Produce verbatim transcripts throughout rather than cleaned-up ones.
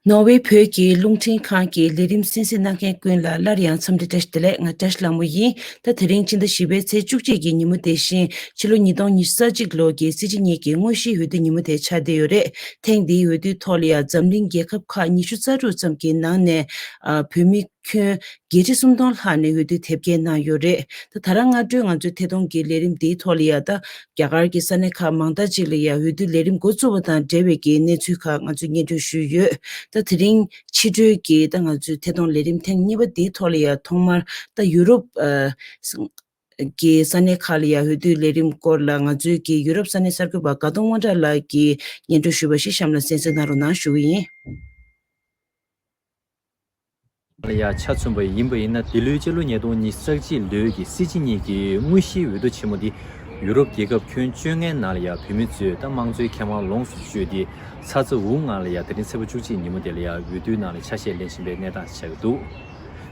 ནོར་ཝེ་བོད་ཀྱི་རླུང་འཕྲིན་ཁང་གི་ལས་རིམ་གསན་གཟིགས་གནང་མཁན་ཀུན་ལ་སླར་ཡང་འཚམས་འདྲི་བཀྲ་ཤིས་བདེ་ལེགས། ང་བཀྲ་ཤིས་ལྷ་མོ་ཡིན། ད་དེ་རིང་ཕྱི་ཟླ་བཞི་པའི་ཚེས་བཅུ་གཅིག་གི་ཉིན་མོ་དེ་བཞིན་ཕྱི་ལོ་ཉིས་སྟོང་ཉི་ཤུ་རྩ་གཅིག་ལོ་གི་སྲིད་སྤྱི་གཉིས་ཀྱི་དངོས་གཞིའི་འོས་བསྡུ་ཉིན་མོ་དེ་ཆགས་བསྡད་ཡོད་རེད། ཐེངས་འདིའི་འོས་བསྡུའི་ཐོག་ལ་ཡང་འཛམ་གླིང་རྒྱལ་ཁབ་ཁག་ཉི་ཤུ་རྩ་དྲུག་ཙམ་གྱི་ནང་ནས་ཨ་བོད་མི་ཁྱོན་བརྒྱད་ཁྲི་སུམ་སྟོང་ལྷག་ནས་འོས་བསྡུ་དེབ་སྐྱེལ་གནང་ཡོད་རེད། ད་ད་རང་སྔ་དྲོའི་ང་ཚོའི་ཐད་གཏོང་གི་ལས་རིམ་འདིའི་ཐོག་ལ་ཡང་ད་རྒྱ་གར་གྱི་ས་གནས་ཁག་མང་དག་ཅིག་ལ་ཡང་འོས་བསྡུ་ལས་རིམ་འགོ་བཙུགས་པ་དང་འབྲེལ་བའི་གི་གནས་ཚུལ་ཁག་ང་ཚོས་སྙན་སྒྲོན་ཞུས་ཡོད། ད་དེ་རིང་ཕྱི་དྲོའི་གི་ད་ང་ཚོའི་ཐད་གཏོང་ལས་རིམ་ཐེངས་གཉིས་པ་འདིའི་ཐོག་ལ་ཡང་ཐོག་མར་ད་ཡུ་རོབ་ཨ་གི་ས་གནས་ཁག་ལ་ཡང་འོས་བསྡུ་ལས་རིམ་སྐོར་ལ་ང་ཚོའི་གི་ཡུ་རོབ་ས་གནས་གསར་འགོད་པ་དགའ་གདོང་དབང་གྲགས་ལགས་ཀྱིས་སྙན་སྒྲོན་ཞུས་པ་ཞིག་གཤམ་ལ་གསན་གཟིགས་གནང་རོགས་གནང་ཞུ་གི་ཡིན། ལ་ཡང་ཆ་མཚོན་པ་ཡིན་པ་ཡིན་ན། འདི་ལོའི་སྤྱི་ལོ་ཉིས་སྟོང་ཉི་ཤུ་རྩ་གཅིག་ལོའི་གི་སྲིད་སྤྱི་གཉིས་ཀྱི་དངོས་གཞིའི་འོས་བསྡུ་ཆེན་མོ་འདི་ཡུ་རོབ་རྒྱལ་ཁབ་ཁྱོན་བཅོ་ལྔའི་ནང་ལ་ཡང་བོད་མི་ཚོས་ད་དམངས་གཙོའི་ཁེ་དབང་ལོངས་སུ་སྤྱོད་དེ། ཚ་ཚ་འུར་འུར་ངང་ལ་ཡང་དེ་རིང་ཚེས་པ་བཅུ་གཅིག་ཉིན་མོ་དེ་ལ་ཡང་འོས་བསྡུའི་ནང་ལ་ཆ་ཤས་ལེན་བཞིན་པའི་གནས་སྟངས་ཆགས་ཀྱི་འདུག་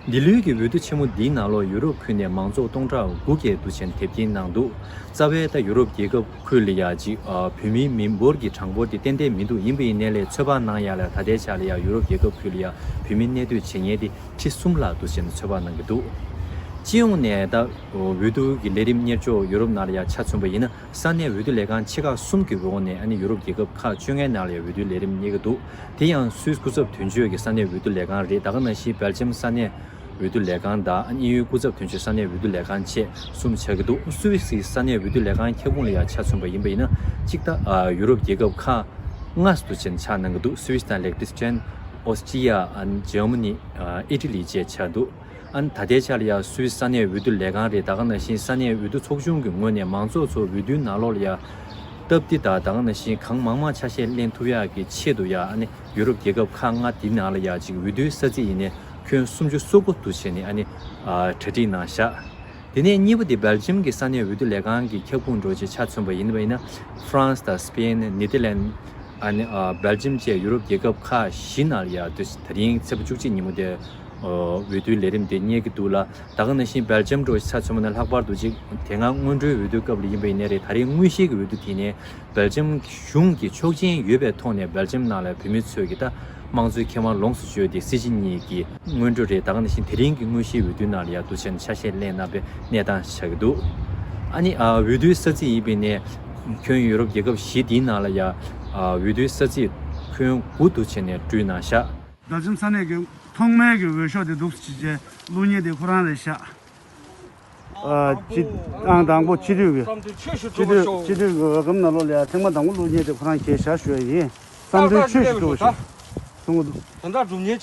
འདི་ལོའི་གི་འོས་བསྡུ་ཆེན་མོ་འདིའི་ནང་ལོགས་ཡུ་རོབ་ཁུལ་ནས་མང་ཚོགས་སྟོང་ཕྲག་དགུ་བརྒལ་འདུ་ཆེན་དེབ་སྐྱེལ་གནང་འདུག་རྩ་བའི་ད་ཡུ་རོབ་རྒྱལ་ཁབ་ཁུལ་ལ་ཡ་གཅིག་ཨ་བོད་མིའི་མི་འབོར་གྱི་གྲངས་འབོར་དེ་ཏན་ཏན་མི་འདུག་ཡིན་པ་ཡིན་ནའི་ལས་ཚོད་དཔག་གནང་ཡ་ལ་ད་ལྟའི་ཆ་ལ་ཡ་ཡུ་རོབ་རྒྱལ་ཁབ་ཁུལ་ལ་ཡ་བོད་མི་གནས་སྡོད་བྱེད་མཁན་དེ་ཁྲི་གསུམ་ལྷག་འདུག་ཟེར་ནས་ཚོད་དཔག་གནང་གི་འདུག་སྤྱི་ཡོངས་ནས་ད་འོས་བསྡུ་གི་ལས་རིམ་གཉེར་ཕྱོགས་ཡུ་རོབ་ནང་ལ་ཡ་ཆ་མཚོན་པ་ཡིན་ན། ས་གནས་འོས་བསྡུ་ལས་ཁང་ཆེ་ཁག་གསུམ་གྱི་འོག་ནས་ཨ་ནི་ཡུ་རོབ་རྒྱལ་ཁབ་ཁག་བཅོ་ལྔའི་ནང་ལ་ཡ་འོས་བསྡུ་ལས་རིམ་གཉེར་གྱི་འདུག་དེ་ཡང་སུད་སི་སྐུ་ཚབ་དོན་གཅོད་ཀྱི་ས་གནས་འོས་བསྡུ་ལས་ཁང་རེད། ད་ག་ནང་བཞིན་སྦེལ་ཇམ་ས་གནས་འོས་བསྡུ་ལས་ཁང་དང་དབྱིན་ཡུལ་སྐུ་ཚབ་དོན་གཅོད་ས་གནས་འོས་བསྡུ་ལས་ཁང་བཅས་གསུམ་ཆགས་ཀྱི་འདུག་སུད་སིའི་ས་གནས་འོས་བསྡུ་ལས་ཁང་ཁྱབ་ཁོངས་ལ་ཡང་ཆ་མཚོན་པ་ཡིན་པ་ཡིན་ན། གཅིག་ད་ཨ་ཡུ་རོབ་རྒྱལ་ཁབ་ཁག་ལྔ་དུ་ཆེན་ཆགས་གནང་གི་འདུག་སུད་སི་དང་ལེག་ཏི་སི་ཊན། ཨོ་སི་ཀྲི་ཡ། ཨན་ཇར་མ་ནི། ཨ་ཨི་ཊ་ལི་བཅས་ཆགས་འདུག་ཨན་ད་ལྟའི་ཆ་ལ་ཡང་སུད་སི་ས་གནས་འོས་བསྡུ་ལས་ཁང་རེད། ད་ག་ནང་བཞིན་ས་གནས་འོས་བསྡུ་ཚོགས་ཆུང་གི་ངོས་ནས་མང་ཚོགས་ཚོ་འོས་བསྡུའི་ནང་ལོགས་ལ་ཡང་སྟབས་བདེ་དང་ད་ག་ནང་བཞིན་གང་མང་མང་ཆ་ཤས་ལེན་ཐུབ་ཡག་གི་ཆེད་དུ་ཡང་ཨ་ནི་ཡུ་རོབ་རྒྱལ་ཁབ་ཁག་ལྔ་དེའི་ནང་ལ་ཡང་ཅིག་འོས་བསྡུའི་ས་ཚིགས་ཡིན་ནའི་ཁྱོན་སུམ་ཅུ་སོ་དགུ་དུ་བྱས་ནས་ཨ་ནི་ཨ་གྲ་སྒྲིག་གནང་བཞག་དེ་ནས་གཉིས་པ་དེ་སྦེལ་ཇམ་གྱི་ས་གནས་འོས་བསྡུ་ལས་ཁང་གི་ཁྱབ་ཁོངས་འགྲོ་ཆེད་ཆ་མཚོན་པ་ཡིན་པ་ཡིན་ན། ཧྥ་རན་སི་དང་སི་པེན། ནེ་དར་ལན། ཨ་ནི་ཨ་སྦེལ་ཇམ་བཅས་ཡུ་རོབ་རྒྱལ་ཁབ་ཁག་བཞི་ནང་ལ་ཡང་དུ་ད་རིང་ཚེས་པ་བཅུ་གཅིག་ཉིན་མོ་དེ་འོས་བསྡུའི་ལས་རིམ་དེ་གཉེར་གྱི་འདུག་ལ། ད་ག་ནང་བཞིན་སྦེལ་ཇམ་འགྲོ་ཆ་མཚོན་པ་ན་ལྷག་པར་དུ་ཅིག་དེ་སྔ་སྔོན་འགྲོའི་འོས་བསྡུའི་སྐབས་ལ་ཡིན་པ་ཡིན་ནའི་རེད། ད་རིང་དངོས་གཞིའི་གི་འོས་བསྡུ་དེ་ནས་སྦེལ་ཇམ་གཞུང་གི་ཆོག་མཆན་ཡོད་པའི་ཐོག་ནས་སྦེལ་ཇམ་ནང་ལ་བོད་མི་ཚོས་ཀྱི་ད་དམངས་གཙོའི་ཁེ་དབང་ལོངས་སུ་སྤྱོད་དེ་སྲིད་སྤྱི་གཉིས་ཀྱི་སྔོན་འགྲོ་རེད། ད་ག་ནང་བཞིན་དེ་རིང་གི་དངོས་གཞིའི་འོས་བསྡུའི་ནང་ལ་ཡང་དུ་ཆེན་ཆ་ཤས་ལེན་གནང་པའི་གནས་སྟངས་ཆགས་ཀྱི་འདུག་ཨ་ནི་ཨ་འོས་བསྡུའི་ས་ཚིགས་ཡིན་པའི་ནས་ཁྱོན་ཡུ་རོབ་རྒྱལ་ཁབ་བཞི་དེའི་ནང་ལ་ཡང་ཨ་འོས་བསྡུའི་ས་ཚིགས་ཁྱོན་དགུ་དུ་ཆེན་ནས་བསྐྲུན་གནང་ཤག་སྦེལ་ཇམ་ས་གནས་ཀྱི་ཐོག་མའི་གི་འོས་ཤོག་དེ་འདུག་སེ་བྱས་བླུགས་མཁན་དེ་ཁོ་རང་རེད་ཤག་ཨ་སྤྱི་ཨང་དང་པོ་སྤྱི་འཐུས་ཀྱི་བསམ་དོན་ཆོས་ཞུ་སྤྱི་ཐུབ་པ་འཐུས་ཤོག་སྤྱི་འཐུས་ཀྱི་འོས་སྒམ་ནང་ལོགས་ལ་ཡང་ཐེངས་མ་དང་པོ་བླུགས་མཁན་དེ་ཁོ་རང་གས་བཞག་ཞུ་ཡ་ཡིན། བསམ་དོན་ཆོས་ཞུ་ཐུབ་པ་ཞིག་གསུང་གི་འདུག་ད་ལྟ་སྒྲུབ་མཁན་ད་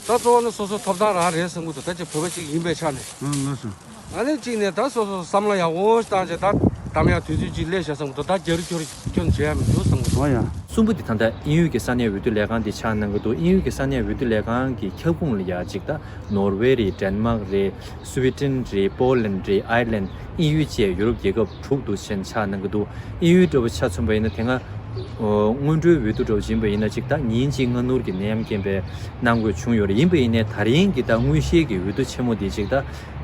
གཙོ་བོ་ནི་སོ་སོ་ཐོབ་ཐང་རང་རེད་བསམ་གི་འདུག་ད་ཅིག་བོད་པ་ཅིག་ཡིན་པའི་ཆ་ནས། ཨ་ལགས་སོ། ཨ་ནི་གཅིག་ནས་ད་སོ་སོ་བསམ་བློ་ཡག་པོ་ཞིག་བཏང་བྱས་ད་གདམ་ཡག་དུས་ཚོད་ཅིག་སླེབས་ཤག་བསམ་གི་འདུག་ད་རྒྱ་རི་ཁྱོད་ཁྱོད་བྱེད་ཡ་མི་འདུག་བསམ་གི་འདུག་ཨོ་ཡ། གསུམ་པོ་འདི་ད་ལྟ་དབྱིན་ཡུལ་གྱི་ས་གནས་འོས་བསྡུ་ལས་ཁང་འདི་ཆགས་གནང་གི་འདུག་དབྱིན་ཡུལ་གྱི་ས་གནས་འོས་བསྡུ་ལས་ཁང་གི་ཁྱབ་ཁོངས་ལ་ཡ་གཅིག་ད་ནོར་ཝེ་རེད། ཌེན་མཱག་རེད། སུའི་ཏན་རེད། པོ་ལན་རེད། ཨའི་ལན། དབྱིན་ཡུལ་བཅས་ཡུ་རོབ་རྒྱལ་ཁབ་དྲུག་ཏུ་ཆེན་ཆགས་གནང་གི་འདུག་དབྱིན་ཡུལ་འདྲ་བོ་ཆ་མཚོན་པ་ཡིན་ན་དེ་སྔ་སྔོན་འགྲོའི་འོས་བསྡུ་འདྲ་བོ་ཡིན་པ་ཡིན་ན་གཅིག་ད་ཉིན་གཅིག་སྔ་སྣུར་གྱི་ནད་ཡམས་རྐྱེན་པས་གནང་དགོས་བྱུང་ཡོད་རེད། ཡིན་པ་ཡིན་ནའི་ད་རིང་གི་ད་དངོས་གཞིའི་གི་འོས་བསྡུ་ཆེན་མོ་དེ་གཅིག་ད་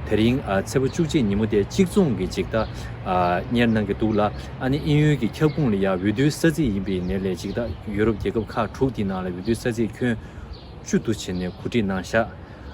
དེ་རིང་ཨ་ཚེས་པ་བཅུ་གཅིག་ཉིན་མོ་དེ་གཅིག་མཚུངས་ཀྱི་གཅིག་ད་ཨ་གཉེར་གནང་གི་འདུག་ལ། ཨ་ནི་དབྱིན་ཡུལ་གྱི་ཁྱབ་ཁོངས་ལ་ཡ་འོས་བསྡུའི་ས་ཚིགས་ཡིན་པ་ཡིན་ནའི་ལས་གཅིག་ད་ཡུ་རོབ་རྒྱལ་ཁབ་ཁག་དྲུག་དེའི་ནང་ལ་འོས་བསྡུའི་ས་ཚིགས་ཁྱོན་བཅུ་དུ་བྱས་ནས་གོ་སྒྲིག་གནང་ཤག་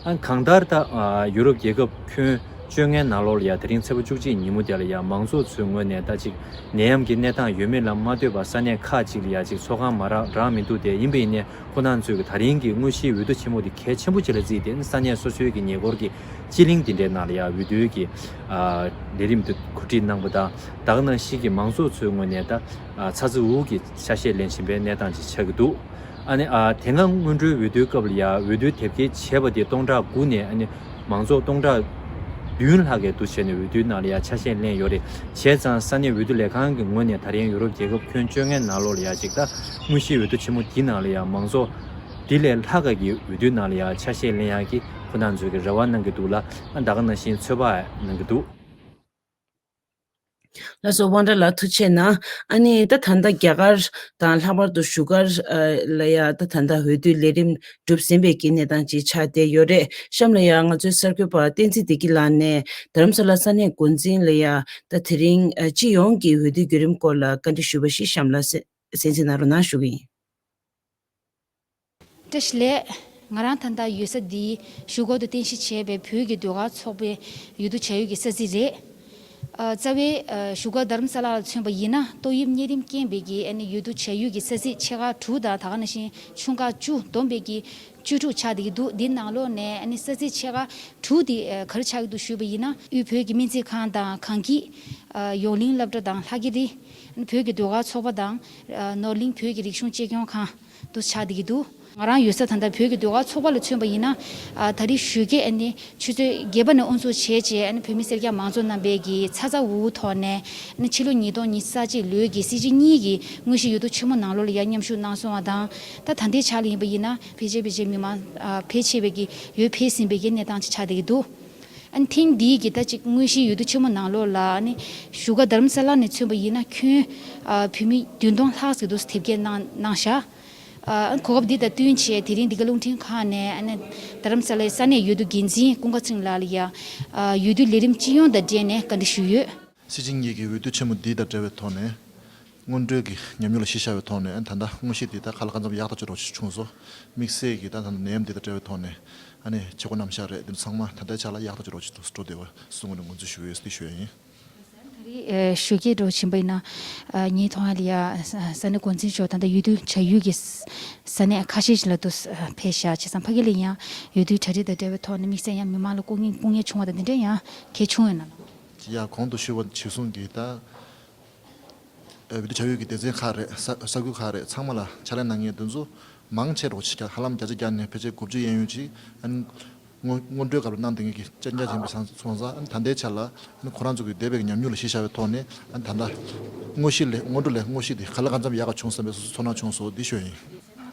ཨ་གང་ལྟར་ད་ཨ་ཡུ་རོབ་རྒྱལ་ཁབ་ཁྱོན་བཅོ་ལྔའི་ནང་ལོགས་ལ་ཡ་དེ་རིང་ཚེས་པ་བཅུ་གཅིག་ཉིན་མོ་དེ་ལ་ཡ་མང་ཚོགས་ཚོའི་ངོས་ནས་ད་ཅིག་ནད་ཡམས་ཀྱི་གནས་སྟངས་ཡོད་མེད་ལ་མ་ལྟོས་པར་ས་གནས་ཁག་ཅིག་ལ་ཡ་ཅིག་ཚོགས་ཁང་མ་རག་རག་མི་འདུག་དེ་ཡིན་པ་ཡིན་ནའི་ཁོ་རང་ཚོས་ཀྱི་ད་རིང་གི་དངོས་གཞིའི་འོས་བསྡུ་ཆེན་མོ་དེ་གལ་ཆེན་པོ་ཅིག་ལ་བརྩིས་ཏེ་ས་གནས་སོ་སོའི་གི་ཉེ་འཁོར་གྱི་སྤྱི་གླིང་དེ་འདྲའི་ནང་ལ་ཡ་འོས་བསྡུའི་གི་ཨ་ལས་རིམ་དེ་གོ་སྒྲིག་གནང་པ་དང་། ད་ག་ནང་བཞིན་གྱི་མང་ཚོགས་ཚོའི་ངོས་ནས་ད་ཨ་ཚ་ཚ་འུར་འུར་གྱི་ཆ་ཤས་ལེན་བཞིན་པའི་གནས་སྟངས་ཅིག་ཆགས་ཀྱི་འདུག་ཨ་ནི་ཨ་དེ་སྔ་སྔོན་འགྲོའི་འོས་བསྡུའི་སྐབས་ལ་ཡ་འོས་བསྡུའི་དེབ་སྐྱེལ་བྱས་པ་དེ་སྟོང་ཕྲག་དགུ་ནས་ཨ་ནི་མང་ཚོགས་སྟོང་ཕྲག་བདུན་ལྷག་གིས་འདུ་བྱས་ནས་འོས་བསྡུའི་ནང་ལ་ཡ་ཆ་ཤས་ལེན་ཡོད་རེད། བྱས་ཙང་ས་གནས་འོས་བསྡུ་ལས་ཁང་གི་ངོས་ནས་ད་རིང་ཡུ་རོབ་རྒྱལ་ཁབ་ཁྱོན་བཅོ་ལྔའི་ནང་ལོགས་ལ་ཡ་ཅིག་ད་དངོས་གཞིའི་འོས་བསྡུ་ཆེན་མོ་འདི་ནང་ལ་ཡ་མང་ཚོགས་འདི་ལས་ལྷག་ག་གི་འོས་བསྡུའི་ནང་ལ་ཡ་ཆ་ཤས་ལེན་ཡག་གི་ཁོ་རང་ཚོས་ཀྱི་རེ་བ་གནང་གི་འདུག་ལ། ཨ་ད་ག་ནང་བཞིན་ཚོད་དཔག་གནང་གི་འདུག་ལགས་སོ། དབང་གྲགས་ལགས་ཐུགས་རྗེ་གནང་། ཨ་ནི་ད་ད་ལྟ་རྒྱ་གར་དང་ལྷག་པར་དུ་བཞུགས་སྒར་ལ་ཡ་ད་ད་ལྟ་འོས་བསྡུའི་ལས་རིམ་གྲུབ་ཟིན་པའི་གི་གནས་སྟངས་ཅིག་ཆགས་བསྡད་ཡོད་རེད། གཤམ་ལ་ཡ་ང་ཚོའི་གསར་འགོད་པ་བསྟན་འཛིན་བདེ་སྐྱིད་ལགས་ནས་རྡ་རམ་ས་ལ་ས་གནས་འགོ་འཛིན་ལ་ཡ་ད་དེ་རིང་སྤྱི་ཡོངས་ཀྱི་འོས་བསྡུའི་བརྒྱུད་རིམ་སྐོར་ལ་བཀའ་འདྲི་ཞུས་པ་ཞིག་གཤམ་ལ་གསན་གཟིགས་གནང་རོགས་གནང་ཞུ་གི་ཡིན། བཀྲ་ཤིས་བདེ་ལེགས། ང་རང་ད་ལྟ་ཡོད་ས་འདི་བཞུགས་སྒར་དུ་རྟེན་གཞི་བྱས་པའི་བོད་ཀྱི་ཟློས་གར་ཚོགས་པའི་འོས་བསྡུ་བྱ་ཡུལ་གྱི་ས་ཚིགས་རེད། ཨ། རྩ་བའི་ཨ་བཞུགས་སྒར་རྡ་རམ་ས་ལ་ལ་མཚོན་པ་ཡིན་ན། ཏོག་དབྱིབས་གཉན་རིམས་རྐྱེན་པས་ཀྱི་ཨ་ནི་འོས་བསྡུ་བྱ་ཡུལ་གྱི་ས་ཚིགས་ཆེ་ཁག་དྲུག་དང་། ད་ག་ནང་བཞིན་ཆུང་ཁག་བཅུ་བསྡོམས་པས་ཀྱི་བཅུ་དྲུག་ཆགས་བསྡད་ཀྱི་འདུག་འདི་ནང་ལོགས་ནས་ཨ་ནི་ས་ཚིགས་ཆེ་ཁག་དྲུག་འདི་ཨ་ག་རེ་ཆགས་ཀྱི་འདུག་ཞུས་པ་ཡིན་ན། དབུས་བོད་ཀྱི་སྨན་རྩིས་ཁང་དང་གངས་སྐྱིད། ཨ། ཡོངས་གླིང་སློབ་གྲྭ་དང་ལྷ་རྒྱ་རི། ཨ་ནི་བོད་ཀྱི་ཟློས་གར་ཚོགས་པ་དང་། ཨ། ནོར་གླིང་བོད་ཀྱི་རིག་གཞུང་གཅེས་སྐྱོང་ཁང་དུ་ཆགས་བསྡད་ཀྱི་འདུག་ང་རང་ཡོད་ས་ད་ལྟ་བོད་ཀྱི་ཟློས་གར་ཚོགས་པ་ལ་མཚོན་པ་ཡིན་ན། ཨ། ད་རེས་ཞོགས་ཀས་ཨ་ནི་ཆུ་ཚོད་བརྒྱད་པ་ནས་དབུ་འཛུགས་བྱས་རྗེས། ཨ་ནི་བོད་མི་སེར་སྐྱ་མང་ཚོགས་རྣམ་པས་ཀྱིས་ཚ་ཚ་འུར་འུར་ཐོག་ནས། ཨ་ནི་ཕྱི་ལོ་ཉིས་སྟོང་ཉི་ཤུ་རྩ་གཅིག་ལོའི་གི་སྲིད་སྤྱི་གཉིས་ཀྱི་དངོས་གཞིའི་འོས་བསྡུ་ཆེན་མོ་ནང་ལོགས་ལ་ཡང་མཉམ་ཞུགས་གནང་སོང་བ་དང་། ད་ད་ལྟའི་ཆ་ལ་ཡིན་པ་ཡིན་ན། ཕལ་ཆེར་ཕལ་ཆེར་མི་མང་ཨ་ཕལ་ཆེ་བས་ཀྱི་འོས་འཕེན་ཟིན་པའི་གི་གནས་སྟངས་ཅིག་ཆགས་བསྡད་ཀྱི་འདུག་ཨ་ནི་ཐེངས་འདིའི་གི་ད་ཅིག་དངོས་གཞིའི་འོས་བསྡུ་ཆེན་མོ་ནང་ལོགས་ལ། ཨ་ནི་བཞུགས་སྒར་རྡ་རམ་ས་ལ་ནས་མཚོན་པ་ཡིན་ན། ཁྱོན་ཨ་བོད་མི་བདུན་སྟོང་ལྷག་ཙམ་འདུག་དེབ་སྐྱེལ་གནང་གནང་བཞག་ཨ། གོ་སྐབས་འདི་དང་བསྟུན་བྱས། དེ་རིང་འདི་ག་རླུང་འཕྲིན་ཁང་ནས། ཨ་ནི་རྡ་རམ་ས་ལའི་ས་གནས་འོས་བསྡུ་འགན་འཛིན་ཀུན་དགའ་ཚེ་རིང་ལགས་ལ་ཡ། ཨ། འོས་བསྡུ་ལས་རིམ་སྤྱི་ཡོངས་དང་འབྲེལ་ནས་བཀའ་འདྲི་ཞུས་ཡོད། སྲིད་སྤྱི་གཉིས་ཀྱི་འོས་བསྡུ་ཆེན་མོ་འདི་དང་འབྲེལ་བའི་ཐོག་ནས། སྔོན་འགྲོའི་གི་ཉམས་མྱོང་ལ་གཞི་བཞག་པའི་ཐོག་ནས། ཨ་ནི་ད་ལྟ་དངོས་གཞི་འདི་ད་ཁ་ལ་གང་འཚམ་ཡག་ཐག་ཆོད་འདྲ་བོ་ཞིག་བྱུང་སོང་། དམིགས་བསལ་གྱི་ད་ད་ལྟ་ནད་ཡམས་འདི་དང་འབྲེལ་བའི་ཐོག་ནས། ཨ་ནི་བྱེད་སྒོ་རྣམ་གཞག་རེད། འདི་ཚང་མ་ད་ལྟའི་ཆ་ལ་ཡག་ཐག་ཆོད་འདྲ་བོ་ཞིག་འགྲོ་བསྡད་པ་སོང་ངོ་ནས་ངོས་འཛིན་ཞུ་གི་ཡོད་ཟེར་ཞུ་ཡ་ཡིན། ཨ། ཞོགས་ཀས་འགྲོ་བཞིན་པ་ཡིན་ན། ཨ། ངའི་མཐོང་ཡ་ལ་ཡ། ས་གནས་འགོ་འཛིན་མཆོག་ད་ལྟ་འོས་བསྡུ་བྱ་ཡུལ་གྱི་ས་གནས་ཁ་ཤས་ཤིག་ལ་དུ་ཕེབས་བཞག་བྱས་ཙང་། ཕ་གི་ལ་ཡང་འོས་བསྡུ་གྲ་སྒྲིག་དང་འབྲེལ་བའི་ཐོག་ནས་དམིགས་བསལ་ཡང་མི་མང་ལ་སྐུ་ངལ་སྐུ་ངལ་བྱུང་བ་དང་འདི་འདྲ་ཡང་གལ་བྱུང་ཡོད་ན་ལགས། ཡ། གོང་དུ་ཞུས་པ་གཞིར་བཟུང་གིས་ད། འོས་བསྡུ་བྱ་ཡུལ་གྱི་སྡེ་ཚན་ཁག་རེད། ས་ས་ཁུལ་ཁག་རེད། ཚང་མ་ལ་ཕྱག་ལས་གནང་མཁན་དེ་ཚོ་མང་ཆེ་རོགས་ཆེ་ཧ་ལམ་བརྒྱ་ཆ་བརྒྱ་ནས་ཕལ་ཆེར་དགུ་བཅུ་གཡས་གཡོན་ཅིག་ཨ་ནི་སྔོན་སྔོན་འགྲོའི་སྐབས་ལ་གནང་བསྡད་མཁན་གྱི་རྐྱང་རྐྱང་ཡིན་པ་སོང་ཙང་། ཨ་ནི་ད་ལྟའི་ཆ་ལ་ཨ་ནི་ཁོ་རང་ཚོ་གི་འདས་པའི་ཉམས་མྱོང་ལ་གཞི་བཞག་པའི་ཐོག་ནས། ཨ་ནི་ད་ལྟ་དངོས་གཞི་ལས། སྔོན་འགྲོ་ལས་དངོས་གཞི་དེ་ག་ལ་གང་འཚམ་ཡག་ག་བྱུང་བསམ་པའི་སོ་སོའི་ཚོར་སྣང་བྱུང་སོང་། འདི་ཞུ་ཡ་ཡིན།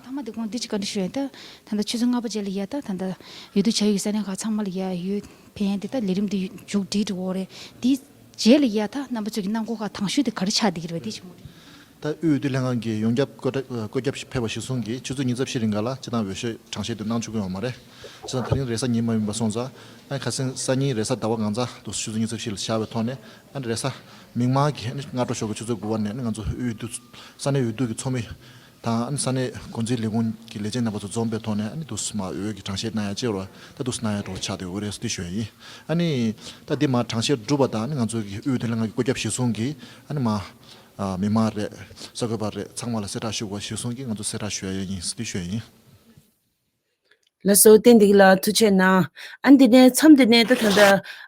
ཐ་མ་དེ་གོང་འདི་ཅིག་བཀའ་འདྲི་ཞུ་ཡ་ཡིན། ད་ད་ལྟ་ཆུ་ཚོད་ལྔ་པ་རྗེས་ལ་ཡ། ད་ད་ལྟ་འོས་བསྡུ་བྱ་ཡུལ་གྱི་ས་གནས་ཁག་ཚང་མ་ལ་ཡ་འོས་འཕེན་ཡ་འདི་ད་ལས་རིམ་འདི་མཇུག་སྒྲིལ་འགྲོ་གི་རེད། འདི་རྗེས་ལ་ཡ་ད་རྣམ་པ་ཚོ་གི་གནང་སྒོ་ཁག་དང་ཤོས་དེ་ག་རེ་ཆགས་བསྡད་ཀྱི་རེད་པས། དེ་ཞིག་མོ་རེད། ད་དབུས་འོས་བསྡུ་ལྷན་ཁང་གི་ཡོངས་ཁྱབ་བཀོད་སྒྲིག་བཀོད་ཁྱབ་ཕེབས་པ་གཞིར་བཟུང་གིས། ཆུ་ཚོད་ཉི་ཤུ་རྩ་བཞི་རིང་ག་ལ་སྤྱིར་བཏང་འོས་ཤོག་གྲངས་བཤེར་དེ་གནང་ཆོག་གི་ཡོད་མ་རེད། སྤྱིར་བཏང་དེ་རིང་རེས་གཟའ་ཉིན་མ་ཡིན་པ་སོང་ཙང་། ཨ། ཁ་སང་གཟའ་ཉིན་རེས་གཟའ་ཟླ་བ་གང་ཚ་དུ་ཆུ་ཚོད་ཉི་ཤུ་རྩ་བཞི་ལ་བཞག་པའི་ཐོག་ནས། ཨ་ནི་རེས་གཟའ་མིག་དམར་གྱི་ཨ་ནི་སྔ་དྲོ་ཞོགས་ཀྱི་ཆུ་ཚོད་དགུ་པ་ནས། ཨ་ནི་ང་ཚོ་འོས་བསྡུ། ས་གནས་འོས་བསྡུ་གི་ཚོགས་མི་དང་། ཨ་ནི་ས་གནས་འགོ་འཛིན་ལས་ཁུངས་ཀྱི་ལས་བྱེད་རྣམ་པ་ཚོ་འཛོམས་པའི་ཐོག་ནས། ཨ་ནི་འདུག་སེ་མར་འོས་ཀྱི་གྲངས་བཤེར་གནང་ཡ་བྱས་པ་རེད། ད་འདུག་སེ་གནང་ཡ་འདྲ་བོ་ཆགས་བསྡད་ཡོད་རེད་ཟེར་དེ་ཞུ་ཡ་ཡིན། ཨ་ནི་ད་འདི་མར་གྲངས་བཤེར་གྲུབ་པ་དང་། ཨ་ནི་ང་ཚོ་གི་དབུས་འོས་བསྡུ་ལྷན་ཁང་གི་བཀོད་ཁྱབ་གཞིར་བཟུང་གིས། ཨ་ནི་མར་ཨ་མི་མང་རེད། གསར་འགོད་པ་རེད། ཚང་མ་ལ་གསལ་བསྒྲགས་ཞུ་དགོས་པ་གཞིར་བཟུང་གིས་ང་ཚོ་གསལ་བསྒྲགས་ཞུ་ཡ་ཡིན་ཟེར་དེ་ཞུ་ཡ་ཡིན། ལགས་སོ། བསྟན་འདི་ལགས་ཐུགས་རྗེ་གནང་། ཨ་ནི་འདི་ནས་མཚམས་འདི་ནས་ད་ད་ལྟ།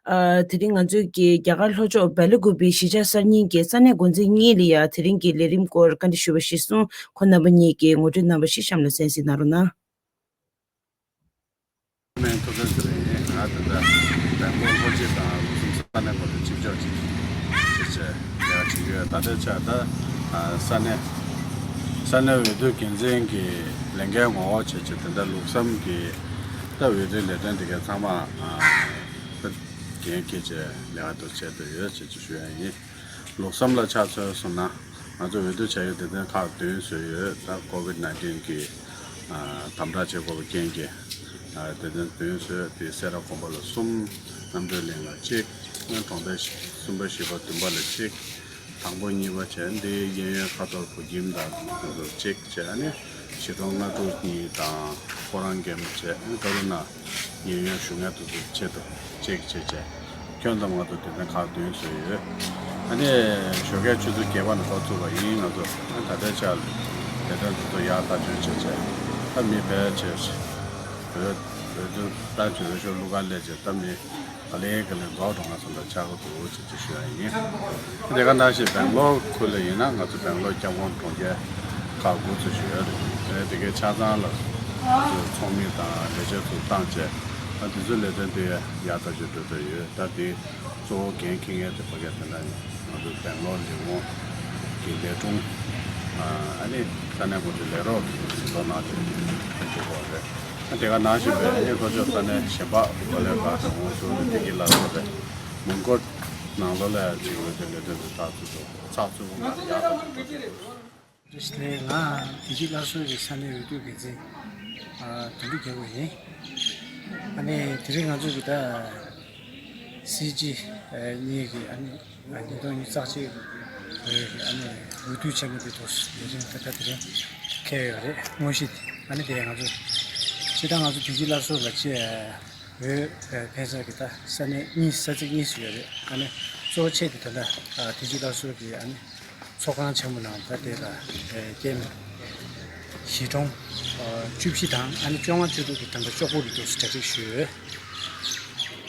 ཨ། དེ་རིང་ང་ཚོའི་གི་རྒྱ་གར་ལྷོ་ཕྱོགས་སྦེལ་ཀོབ་པའི་གཞིས་ཆགས་གསར་རྙིང་གི་ས་གནས་འགོ་འཛིན་གཉིས་ལ་ཡ་དེ་རིང་གི་ལས་རིམ་སྐོར་བཀའ་འདྲི་ཞུས་པ་གཞིར་བཟུང་། ཁོང་རྣམ་པ་གཉིས་ཀྱིས་ངོ་སྤྲོད་གནང་བ་ཞིག་གཤམ་ལ་གསན་གཟིགས་གནང་རོགས་གནང་། ཐུབ་བསྟན་ཚེ་རིང་ཡིན། ང་ད་ལྟ་སྦེལ་ཀོབ་ལྷོ་སྤྱི་དང་ལུགས་གསུམ་ས་གནས་སྐོར་དུ་གཅིག་ལྕོགས་གཅིག་བྱས་བྱས་ལས་ཀ་བྱེད་ཀྱི་ཡོད། ད་ལྟའི་ཆར་ད་ས་གནས་ས་གནས་འོས་བསྡུ་འགན་འཛིན་གྱི་ལས་འགན་ངོ་བོ་བྱས་བྱས། དེ་འདྲ་ལུགས་གསུམ་གྱི་ད་འོས་བསྡུའི་ལས་དོན་དེ་གའི་ཚང་མ་འགན་འཁྱེར་བྱས་ལས་ཀ་དེ་བྱས་བསྡད་ཡོད་ཅེས་ཞུ་ཡ་ཡིན། ལུགས་གསུམ་ལ་ཆ་མཚོན་སོང་ན། ང་ཚོ་འོས་བསྡུ་བྱ་ཡུལ་སྡེ་ཚན་ཁག་བདུན་བཟོས་ཡོད། ད་ཀོ་ཝིད་ནའིན་ཊིན་གྱི་དམ་དྲག་བྱེད་དགོས་པའི་རྐྱེན་གྱིས། སྡེ་ཚན་བདུན་བཟོས། དེ་སེ་ར་དགོན་པ་ལ་གསུམ། རྣམ་གྲོལ་གླིང་ལ་གཅིག་གྲོང་རྡལ་གསུམ་པ་བཞི་པ་བདུན་པ་ལ་གཅིག་དང་པོ་གཉིས་པ་བྱས། འདི་གཡས་གཡོན་ཁ་ཐོར་བུ་ཁྱིམ་དང་དེ་ཚོ་གཅིག་བྱས། ཨ་ནི་གཞིས་གྲོང་ལྔ་དྲུག་གཉིས་དང་ཁོ་རང་འགེམ་བྱས། ཨ་ནི་ཀ་རུ་ན་གཡས་གཡོན་གཞུང་ངལ་དེ་ཚོ་ཆེད་དུ་གཅིག་བྱས་བྱས། ཁྱོན་བསྡོམས་ང་ཚོ་སྡེ་ཚན་ཁག་བདུན་བཟོས་ཡོད། ཨ་ནི་ཞོགས་ཀའི་ཆུ་ཚོད་བརྒྱད་པ་ནས་འགོ་བཙུགས་པ་ཡིན། ང་ཚོ་ཨ་ད་ལྟའི་ཆར་ལས་དོན་དེ་ཚོ་ཡར་ལྟ་སྐྱོང་བྱས་བྱས། ད་མི་ཕལ་ཆེར་འོས་འོས་བསྡུ་ལྟ་བྱེད་འོས་ཤོག་བླུག་ག་སླེབས་བྱས། ད་མི་ག་ལེ་ག་ལེ་རྫོགས་འགྲོ་ང་ཚོ་འདྲ་ཆགས་ཀྱི་འདུག་ཅེས་ཅིག་ཞུ་ཡ་ཡིན། དེ་ག་ནང་བཞིན་སྦེང་ལོར་ཁུལ་ལ་ཡིན་ན། ང་ཚོ་སྦེང་ལོར་ཁྱབ་ཁོངས་གྲོང་ཁྱེར་ཁག་དགུ་ཚོ་ཞུ་ཡ་རེད། དེ་གའི་ཆ་ཚང་ལ་ང་ཚོས་ཚོགས་མི་དང་ལས་བྱེད་ཚོ་བཏང་བྱས། ད་དེ་ཚོའི་ལས་དོན་དེ་ཡར་ལྟ་སྐྱོང་འགྲོ་འདོད་ཡོད། ད་དེ་གཙོ་བོ་འགན་འཁྱེར་མཁན་དེ་ཕ་གི་དེ་འདྲ་ཡིན། ང་ཚོ་སྦེང་ལོར་ལས་ཁུངས་ཀྱི་ལས་དྲུང་། ཨ་ནི་ས་གནས་འགོ་ཁྲིད་ལས་རོགས་ཚོ་ནང་དེ་འགྲོ་དགོས་རེད། དེ་ག་ནང་བཞིན་པའི་ཨ་ནི་ལྷོ་ཕྱོགས་ས་གནས་གཞན་པ་གོ་ལས་ཁག་དང་འོས་ཤོག་དེ་གི་ལ་སོགས་པའི་མོན་གྷོ་ནང་ལོགས་ལ་ཅིག་འོས་བསྡུ་ལས་དོན་དེ་ཚགས་ཚུད་དུ་ཚགས་ཚུད་པོ་ངང་ཡག་པོ་འགྲོ་ཐུབ་ཡོད། བཀྲ་ཤིས་བདེ་ལེགས། ང་བདེ་སྐྱིད་སླར་གསོ་གི་ས་གནས་འོས་བསྡུ་འགན་འཛིན་ཨ་དོན་གྲུབ་རྒྱལ་པོ་ཡིན། ཨ་ནི་དེ་རིང་ང་ཚོ་གི་ད་སྲིད་སྤྱི་ཨ་གཉིས་ཀྱི་ཨ་ནི་ཨ་ཉིས་སྟོང་ཉི་ཤུ་རྩ་གཅིག་ལོའི་གི་ཨ་ནི་འོས་བསྡུ་ཆེན་མོ་དེ་ཚོ་ལས་རིམ་ད་ལྟ་དེ་རིང་འཁེལ་ཡོད་རེད། དངོས་གཞི་དེ་ཨ་ནི་དེ་ང་ཚོ་ སྤྱིར་བཏང་ང་ཚོ་བདེ་སྐྱིད་སླར་གསོ་ལ་ཅེས་འོས་འཕེན་ས་གི་ད་ས་གནས་གཉིས་ས་ཚིགས་གཉིས་སུ་ཡོད་རེད། ཨ་ནི་གཙོ་བོ་ཆེ་དེ་ད་ལྟ་བདེ་སྐྱིད་སླར་གསོ་གི་ཨ་ནི་ཚོགས་ཁང་ཆེན་མོ་ནང་ད་དེ་ལ་ཀེམ་བཞི་སྟོང་བཅུ་བཞི་དང་ཨ་ནི་བཅོ་ལྔ་བཅུ་དྲུག་གི་ད་ལྟ་ཅོག་པུ་རུ་འདུག་གྲ་སྒྲིག་ཞུས་ཡོད།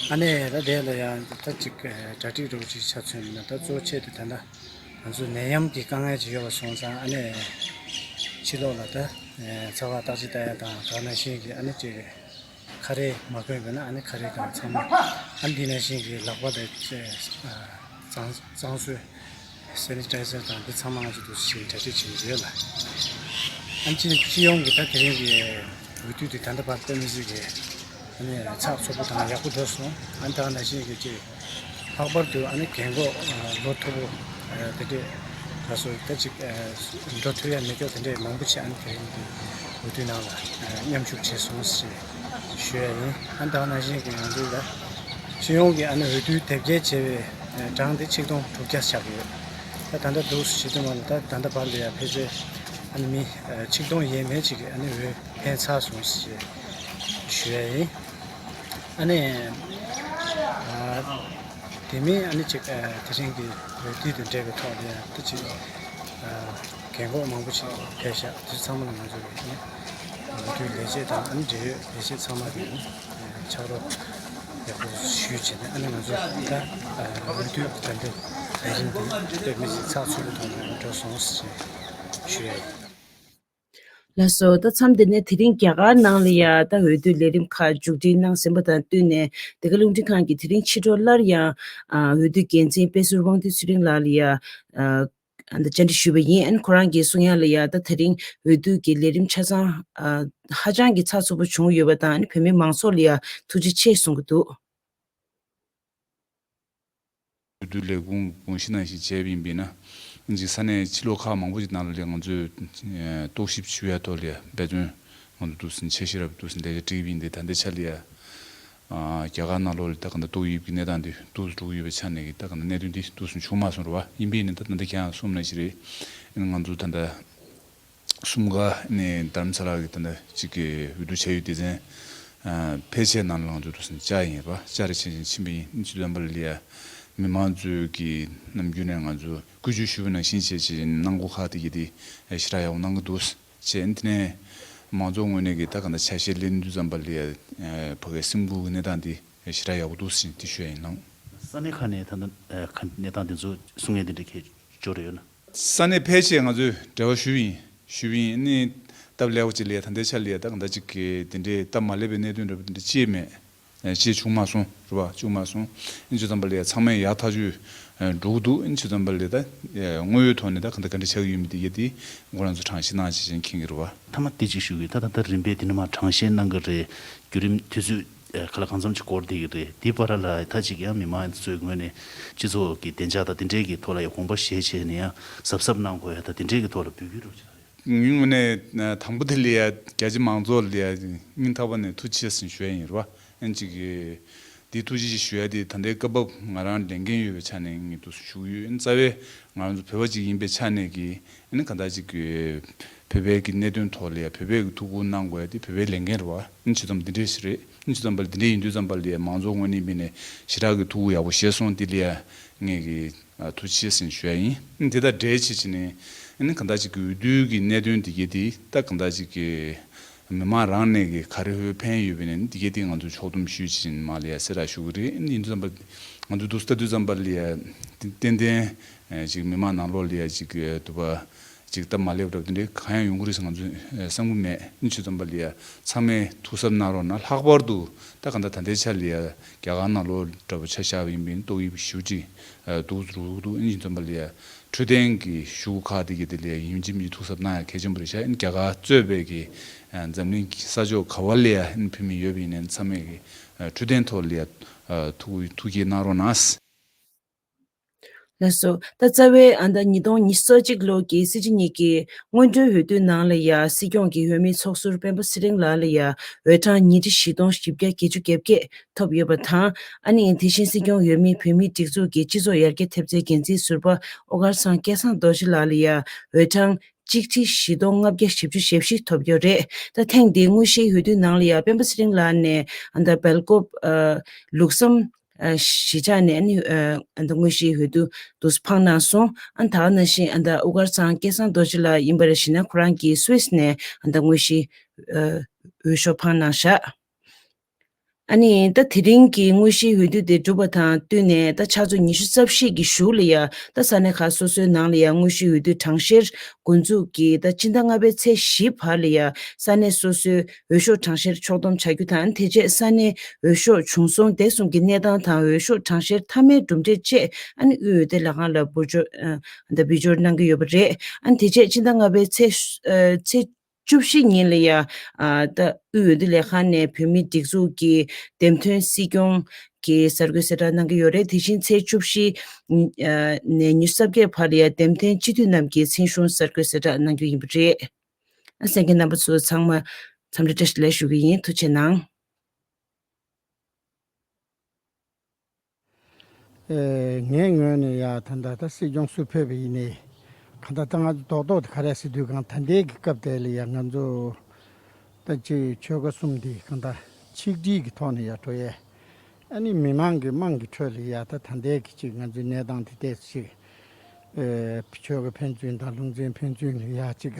ཨ་ནི་ད་དེ་ལ་ཡང་ད་ཅིག་གྲ་སྒྲིག་རོགས་ཅིག་ཆ་མཚོན་ན་ད་གཙོ་བོ་ཆེ་དེ་ད་ལྟ་ང་ཚོ་ནད་ཡམས་ཀྱི་དཀའ་ངལ་ཅིག་ཡོད་པ་སོང་ཙང་ཨ་ནི་ཕྱི་ལོགས་ལ་ད་ཚ་བ་བརྟག་དཔྱད་ལྟ་ཡ་དང་དེ་ནང་བཞིན་གྱི་ཨ་ནི་ཅིག་ཁ་རས་མ་གོན་པས་ན་ཨ་ནི་ཁ་རས་དང་ཚང་མ་ཨ་ནི་དེ་ནང་བཞིན་གྱི་ལག་པ་དང་ཅིག་གཙང་གཙང་བཟོས་སེ་ནི་ཊའི་ཛར་དང་འདི་ཚང་མ་ང་ཚོ་འདུག་སེ་གྲ་སྒྲིག་བྱེད་ཀྱི་ཡོད་ལ། ཨ་ནི་སྤྱི་སྤྱི་ཡོངས་ཀྱི་ད་དེ་རིང་གི་འོས་བསྡུ་དེ་ད་ལྟ་བར་དཔེ་མི་སྲིད་ཀྱི་ཨ་ནི་ཚགས་ཚུད་པོ་དང་ཡག་པོ་འགྲོ་སོང་། ཨ་ནི་ད་ནང་བཞིན་གྱི་ཅིག་ལྷག་པར་དུ་ཨ་ནི་རྒན་གོག་ལོ་མཐོ་པོ་དེ་འདྲས་ད་སོ་ད་ཅིག་འགྲོ་ཐུབ་ཡ་མེད་སྐྱོ་དེ་འདྲས་མང་པོ་ཅིག་ཨ་ནི་དེ་རིང་གི་འོས་བསྡུ་ནང་ལ་མཉམ་ཞུགས་བྱས་སོང་ཞེས་ཞུ་ཡ་ཡིན། ཨ་ནི་ད་ནང་བཞིན་གྱི་ང་ཚོའི་ད་སྤྱི་ཡོངས་ཀྱི་ཨ་ནི་འོས་བསྡུ་དེབ་སྐྱེལ་བྱས་པའི་གྲངས་དེ་ཆིག་སྟོང་དྲུག་བརྒྱ་ཆགས་ཡོད། ད་ད་ལྟ་འདུག་སེ་བྱེད་དུས་མ་ལ་ད་ད་ལྟ་བར་ལ་ཡ་ཕལ་ཆེར་ཨ་ནི་མི་ཆིག་སྟོང་ཡས་མས་ཅིག་གིས་ཨ་ནི་འོས་འཕེན་ཚར་སོང་ཞེས་ཞུ་ཡ་ཡིན། ཨ་ནི་དེ་མིན་ཨ་ནི་ཅིག་དེ་རིང་གི་འོས་བསྡུ་དང་འབྲེལ་བའི་ཐོག་ལ་ཡང་ད་ཅིག་རྒན་གོག་མང་པོ་ཞིག་ཕེབས་ཤག་དེ་ཚང་མ་ལ་ང་ཚོ་གི་ཨ་ནི་འོས་བསྡུའི་ལས་བྱེད་དང་ཨ་ནི་འབྲེལ་ཡོད་ལས་བྱེད་ཚང་མ་གི་ཕྱག་རོགས་ཡག་པོ་ཞུས་བྱས་ནས་ཨ་ནི་ང་ཚོ་ད་འོས་བསྡུ་ད་ལྟའི་ལས་རིམ་འདི་དཔེ་མི་སྲིད་ཚགས་ཚུད་པོ་ཐོག་ནས་འགྲོ་སོང་ཞེས་ཞུ་ཡ་ཡིན། ལགས་སོ། ད་མཚམས་འདི་ནས་དེ་རིང་རྒྱ་གར་ནང་ལ་ཡ་ད་འོས་བསྡུ་ལས་རིམ་ཁག་མཇུག་སྒྲིལ་གནང་ཟིན་པ་དང་བསྟུན་ནས་འདི་ག་རླུང་འཕྲིན་ཁང་གིས་དེ་རིང་ཕྱི་དྲོ་སླར་ཡང་ཨ་འོས་བསྡུ་འགན་འཛིན་དཔལ་ཟུར་དབང་འདུས་ཚེ་རིང་ལགས་ལ་ཡ་ཨ་ཨ་ད་བཅར་འདྲི་ཞུས་པ་ཡིན། ཨ་ནི་ཁོ་རང་གིས་གསུང་ཡ་ལ་ཡ་ད་དེ་རིང་འོས་བསྡུ་གི་ལས་རིམ་ཆ་ཚང་ཨ་ཧ་ཅང་གི་ཚགས་ཚུད་པོ་བྱུང་ཡོད་པ་དང་ཨ་ནི་བོད་མི་མང་ཚོགས་ལ་ཡ་ཐུགས་རྗེ་ཆེ་གསུང་གི་འདུག་འོས་བསྡུ་ལས་ཁུངས་དགོངས་གཞི་ནང་བཞིན་བྱས་པ་ཡིན་པས་ན། ཅིག་ས་གནས་ཕྱི་ལོགས་ཁག་མང་པོ་ཞིག་ནང་ལ་ལས་ང་ཚོས་རྟོག་ཞིབ་ཞུ་ཡ་ཐོག་ལ་འབད་བརྩོན་ང་ཚོ་འདུག་སེ་འཆར་གཞི་རབ་འདུག་སེ་ལས་ཀ་སྒྲིག་པ་ཡིན་ཏེ། ད་ལྟའི་ཆ་ལ་ཡ་རྒྱ་གར་ནང་ལོགས་ལ་ད་ག་འདྲ་ཏོག་དབྱིབས་ཀྱི་གནས་སྟངས་འདི་འདུག་སེ་འགྲོ་གི་ཡོད་པའི་ཆ་ནས་ཀྱི་ད་ག་འདྲ་གནད་དོན་འདི་འདུག་སེ་བྱུང་མ་སོང་རེད་བ། ཡིན་པས་ནི་ད་ད་ལྟ་ཁྱེད་རང་གསུངས་ནང་བཞིན་རེད། ང་ཚོ་ད་ལྟ་གསུམ་ཀ་ནས་དྷ་རམ་ས་ལ་གི་ད་ལྟ་གཅིག་གི་འོས་བསྡུ་བྱས་ཡོད། སྡེ་ཚན་ཕལ་ཆེར་ནང་ལ་ང་ཚོ་འདུག་སེ་བཅར་ཡིན་པ། བཅར་བྱས་ཕྱིན་པ་ཡིན། ཅི་ཙམ་པ་ལ་ཡ་མི་མང་ཚོས་ཀྱི་ནམ་རྒྱུན་ནས་ང་ཚོ་བཀོད་ཇུས་ཞུ་བ་ནང་བཞིན་བྱས་བྱས་གནང་སྒོ་ཁག་དེ་གི་དེ་ཞེ་དྲག་ཡག་པོ་གནང་གི་འདུག་བྱས། དེ་ནས་མང་ཚོགས་ངོས་ནས་ཀྱི་ད་ག་འདྲ་ཆ་ཤས་ལེན་དུས་ཙམ་པ་ལ་ཡ་ཕ་གའི་སེམས་ཁུར་གི་གནས་སྟངས་དེ་ཞེ་དྲག་ཡག་པོ་འདུག་ཟེར་དེ་ཞུ་ཡ་ཡིན་ལགས། ས་གནས་ཁག་ནས་ད་ལྟ་གནས་སྟངས་དེ་ཚོ་གསུང་ཡ་དེ་འདྲ་གལ་འཇོག་རེ་ཡོད་ན། ས་གནས་ཕལ་ཆེར་ང་ཚོས་འབྲེལ་བ་ཞུས་ཡིན། ཞུས་ཡིན་ནི་སྟབས་ལེགས་པོ་ཅིག་ལ་ཡ་ད་ལྟའི་ཆ་ལ་ཡ་ད་ག་འདྲ་ཅིག་གི་དེ་འདྲའི་སྟབས་མ་ལེགས་པའི་གནད་དོན་འདྲ་པོ་དེ་འདྲ་ཅིག་མེད། ཅིག་བྱུང་མ་སོང་རེད་བ། བྱུང་མ་སོང་། ཨིན་ཅི་ཙམ་པ་ལ་ཡ་ཚང་མས་ཡག་ཐག་ཆོད་འགྲོ་གི་འདུག་ཨིན་ཅི་ཙམ་པ་ལ་ད་དངོས་ཡོད་ཐོག་ནས་ད་ག་འདྲ་ག་འདྲ་ཆགས་ཀྱི་ཡོད་མེད་དེ་གི་དེ་ཁོ་རང་ཚོ་གྲངས་བཤེར་གནང་བྱས་ཅིག་མཁྱེན་གྱི་རེད་བ། མཐའ་མ་དེ་ཅིག་ཞུ་གི། ད་ད་ལྟ་རིམ་པས་དེ་ནས་མར་གྲངས་བཤེར་གནང་གི་རེད། བརྒྱུད་རིམ་དུས་ཚོད་ཨ་ག་ལ་གང་འཚམ་ཅིག་འགོར་བསྡད་ཀྱི་རེད། དེའི་བར་ལ་ད་ཅིག་ཡང་མི་མང་ཚོའི་ངོས་ནས་སྤྱི་ཚོགས་ཀྱི་བདེ་འཇགས་དང་དེ་འབྲེལ་གྱི་ཐོག་ལ་ཡང་དགོངས་པ་བཞེས་བྱས་ནས་ཡང་གཟབ་གཟབ་གནང་དགོས་ཡ་དང་དེ་འབྲེལ་གྱི་ཐོག་ལ་འབོད་སྐུལ་རོགས་བྱེད་ད་རེད། ངའི་ངོས་ནས་དང་པོ་དེ་ལ་ཡ་རྒྱ་ཆེ་མང་ཚོགས་ལ་ཡ་སྙིང་ཐག་པ་ནས་ཐུགས་རྗེ་ཆེ་ཟེར་ཞུ་ཡ་ཡིན་རེད་བ། ཨན་ཅིག་གི་དེ་ཐུགས་རྗེ་ཆེ་ཞུ་ཡ་དེ་ད་ལྟའི་སྐབས་བབ་ང་རང་ལས་འགན་ཡོད་པའི་ཆ་ནས་ངས་འདུག་ཞུ་གི་ཡོད། ཨན་རྩ་བའི་ང་རང་ཚོ་བོད་པ་ཅིག་ཡིན་པའི་ཆ་ནས་ཀྱི་ཨ་ནི་ག་འདྲ་ཅིག་གི་བོད་པའི་གི་གནད་དོན་ཐོག་ལ་ཡ་བོད་པའི་གི་ཐུགས་ཁུར་གནང་དགོས་ཡ་དེ་བོད་པའི་ལས་འགན་རེད་བ། ཨིན་ཅི་ཙམ་འདི་འདྲས་ཞིག་རེད། ཨིན་ཅི་ཙམ་པ་ལ་འདི་འདྲས་ཡིན་དུས་ཙམ་པ་ལ་ཡ་མང་ཚོགས་ངོས་ནས་མིན་ནས་ཞེ་དྲག་གི་ཐུགས་ཁུར་ཡག་པོ་བཞེས་སོང་། འདི་ལ་ཡ་ངས་གི་ཨ་ཐུགས་རྗེ་ཆེ་ཟེར་ཞུ་ཡ་ཡིན། ཨིན་དེ་དང་འབྲེལ་བྱས་བྱས་ནས་ཨ་ནི་ག་འདྲ་ཅིག་གི་འོས་བསྡུ་གི་གནད་དོན་འདི་གས་དེ་ད་ག་འདྲ་ཅིག་གི་མི་མང་རང་ནས་གི་ག་རེ་འོས་འཕེན་ཡོད་པ་ཡིན་ན་འདི་གས་དེ་ང་ཚོ་ཕྱོགས་བསྡོམས་ཞུས་བྱས་ནས་མར་ལ་ཡ་གསལ་བསྒྲགས་ཞུ་གི་རེད། ཨིན་ཡིན་དུས་ཙམ་པ་ང་ཚོ་འདུག་ལྟ་དུས་ཙམ་པ་ལ་ཡ་ཏན་ཏན་ཅིག་མི་མང་ནང་ལོགས་ལ་ཡ་ཅིག་འདུག་པ། ཅིག་སྟབས་མ་ལེགས་པ་འདྲ་པོ་དེ་འདྲའི་གང་ཡང་ཡོང་གི་རེད་ཟེར་ང་ཚོས་བསམ་གྱི་མེད། ཨིན་ཅི་ཙམ་པ་ལ་ཡ་ཚང་མས་ཐུགས་གཟབ་གནང་རོགས་གནང་། ལྷག་པར་དུ་ད་ག་འདྲ་ད་ལྟའི་ཆ་ལ་ཡ་རྒྱ་གར་ནང་ལོགས་འདྲ་པོ་ཆ་བཞག་པ་ཡིན་པ་ཡིན་ན་ཏོག་དབྱིབས་ཞེ་པོ་ཅིག་འདུག་འགྲོ་གི་འདུག་ཨིན་ཅི་ཙམ་པ་ལ་ཡ་འཕྲོད་བསྟེན་གྱི་ཞུ་ཁག་དེ་གི་དེ་ལ་ཡ་ཡིན་གཅིག་མིན་གཅིག་ཐུགས་གཟབ་གནང་ཡ་གལ་ཆེན་པོ་རེད་ཤག་ཨིན་རྒྱ་གར་གཙོས་པའི་གི་འཛམ་གླིང་གི་ས་ཕྱོགས་ག་བ་ལ་ཡ་ཨིན་བོད་མི་ཡོད་པ་ཡིན་ནའི་ཚང་མས་གི་འཕྲོད་བསྟེན་ཐོག་ལ་ཡ་ཐུགས་ཐུགས་དགྱེས་གནང་རོགས་གནང་། ལགས་སོ། ད་རྩ་བའི་ཨ་ད་ཉིས་སྟོང་ཉི་ཤུ་རྩ་གཅིག་ལོ་གི་སྲིད་སྤྱི་གཉིས་ཀྱི་སྔོན་འགྲོའི་འོས་བསྡུའི་ནང་ལ་ཡ་སྲིད་སྐྱོང་གི་འོས་མི་ཚོགས་ཟུར་སྤེན་པ་ཚེ་རིང་ལགས་ལ་ཡ་འོས་གྲངས་ཉིས་ཁྲི་བཞི་སྟོང་བཞི་བརྒྱ་བརྒྱད་ཅུ་གྱ་བརྒྱད་ཐོབ་ཡོད་པ་དང་། ཨ་ནི་དེ་བཞིན་སྲིད་སྐྱོང་འོས་མི་བོད་མིའི་སྒྲིག་འཛུགས་ཀྱི་སྤྱི་ཚོགས་ཡར་རྒྱས་ཐེབས་རྩའི་འགན་འཛིན་ཟུར་པ་ཨོ་དཀར་ཚང་སྐལ་བཟང་རྡོ་རྗེ་ལགས་ལ་ཡ་འོས་གྲངས་ གཅིག་ཁྲི་བཞི་སྟོང་ལྔ་བརྒྱ་བཞི་བཅུ་ཞེ་བཞི་ཐོབ་ཡོད་རེད། ད་ཐེངས་འདིའི་དངོས་གཞིའི་འོས་བསྡུ་ནང་ལ་ཡང་སྤེན་པ་ཚེ་རིང་ལགས་ནས་ཨ་ད་སྦེལ་ཀོབ་ཨ་ལུགས་བསམ་ཨ་གཞིས་ཆགས་ནས་ཨ་ནི་ཨ་ད་དངོས་གཞིའི་འོས་བསྡུ་དུ་འཕངས་གནང་སོང་། ཨ་ད་ག་ནང་བཞིན་ཨ་ད་དབུ་དཀར་ཚང་སྐལ་བཟང་རྡོ་རྗེ་ལགས་ཡིན་པ་རེད་ཞེ་ན། ཁོ་རང་གིས་སུད་སི་ནས་ཨ་ད་དངོས་གཞིའི་ཨ་འོས་ཤོག་འཕངས་གནང་བཞག་ཨ་ནི་ད་དེ་རིང་གི་དངོས་གཞིའི་འོས་བསྡུ་དེ་གྲུབ་པ་དང་བསྟུན་ནས། ད་ཕྱག་ཚོད་ཉི་ཤུ་རྩ་བཞི་གི་གཞུག་ལ་ཡ་ད་ས་གནས་ཁག་སོ་སོའི་ནང་ལ་ཡ་དངོས་གཞིའི་འོས་བསྡུ་གྲངས་བཤེར་འགོ་འཛུགས་ཀྱིས་ད་སྤྱི་ཟླ་ལྔ་པའི་ཚེས་བཞི་བར་ལ་ཡ་ས་གནས་སོ་སོའི་འོས་ཤོག་གྲངས་བཤེར་ཕྱོགས་བསྡོམས་བྱ་རྒྱུ་དང་། དེ་རྗེས་ས་གནས་འོས་ཤོག་བྱུང་སོང་དེ་གསུམ་གྱི་གནས་སྟངས་དང་། འོས་ཤོག་གྲངས་བཤེར་མཐའ་མའི་གྲུབ་འབྲས་བཅས་ཨ་ནི་དབུས་འོས་བསྡུ་ལས་ཁང་ལ་འབུལ་འབྱོར་ཨ་ད་འབུལ་འབྱོར་གནང་གི་ཡོད་པ་རེད། ཨ་ནི་དེ་རྗེས་སྤྱི་ཟླ་ལྔ་པའི་ཚེས་ཨ་ཚེས་བཅུ་བཞི་ཉིན་ལ་ཡ་ཨ་ད་དབུས་འོས་བསྡུ་ལས་ཁང་ནས་བོད་མིའི་སྒྲིག་འཛུགས་ཀྱི་འདེམས་ཐོན་སྲིད་སྐྱོང་གི་གསར་འགོད་གསལ་བསྒྲགས་གནང་གི་ཡོད་རེད། དེ་བཞིན་ཚེས་བཅུ་བཞི་ཨ་ནས་ཉི་ཤུ་རྩ་བརྒྱད་བར་ལ་ཡ་འདེམས་ཐོན་སྤྱི་འཐུས་རྣམས་ཀྱི་མཚན་གཞུང་གསར་འགོད་གསལ་བསྒྲགས་གནང་རྒྱུ་ཡིན་པ་རེད། ཨ་གསན་མཁན་རྣམ་པ་ཚོ་ཚང་མ་འཚམས་འདྲི་བཀྲ་ཤིས་བདེ་ལེགས་ཞུ་གི་ཡིན། ཐུགས་རྗེ་གནང་། ཨེ། ངའི་ངོས་ནས་ཡ་ད་ལྟ་ད་སྲིད་སྐྱོང་སུ་ཕེབས་པ་ཡིན་ནའི་གང་ལྟར་ད་ང་ཚོ་རྡོག་རྡོག་དེ་ག་རེ་ཟེར་དུས་གང་ད་ལྟའི་གི་སྐབས་དེ་ལ་ཡ་ང་ཚོ་ད་ཅིག་ཆོལ་ཁ་གསུམ་དེ་གང་ལྟར་ཆིག་སྒྲིལ་གྱི་ཐོག་ནས་ཡ་འགྲོ་ཡས། ཨ་ནི་མི་མང་གི་དམངས་ཀྱི་ཁྲོད་ལ་ཡ་ད་ད་ལྟའི་གི་ཅིག་ང་ཚོའི་གནས་སྟངས་དེ་ཏོག་ཙམ་ཅིག་ཨེ། ཆོལ་ཁ་ཕན་ཚུན་དང་ལུང་ཚན་ཕན་ཚུན་ལ་ཡ་ཅིག་